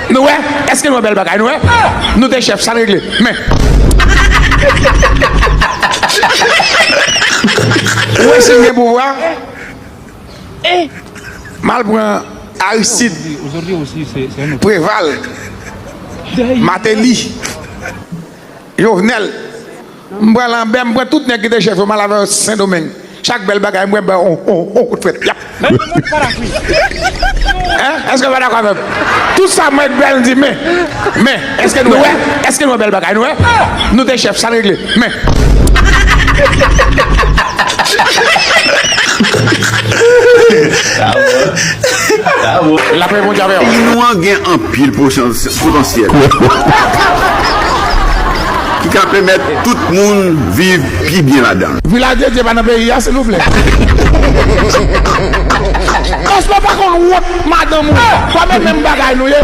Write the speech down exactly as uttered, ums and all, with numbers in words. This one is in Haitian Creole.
Nou wè? Èske nou wè bèl bagay? Nou wè? Nou te chèf, sa n regle. Men. Ou wè si m gen pouvwa? M al pran Aristide, Preval, Martelly, Jovenel. M pran Lambert, m pran tout nèg ki te chèf yo, m al avè yo Sendomeng. Chak bèl bagay, m pran ba on, on, on kout frèt. Yap. Hein? Èske w pa dakò avè m? Tout sa mwen bèl di, men, men, èske nou wè? Èske nou wè bèl bagay? Nou wè? Nou te chèf, sa n regle. Men. Lapè Bondye avè w. Peyi nou an gen anpil potansyèl ki ka pèmèt tout moun viv pi byen ladan l. Vilaj de Dye pa nan peyi a, silvouplè. Èske w pa konn wont madanm ou? Kòm e menm bagay nou ye.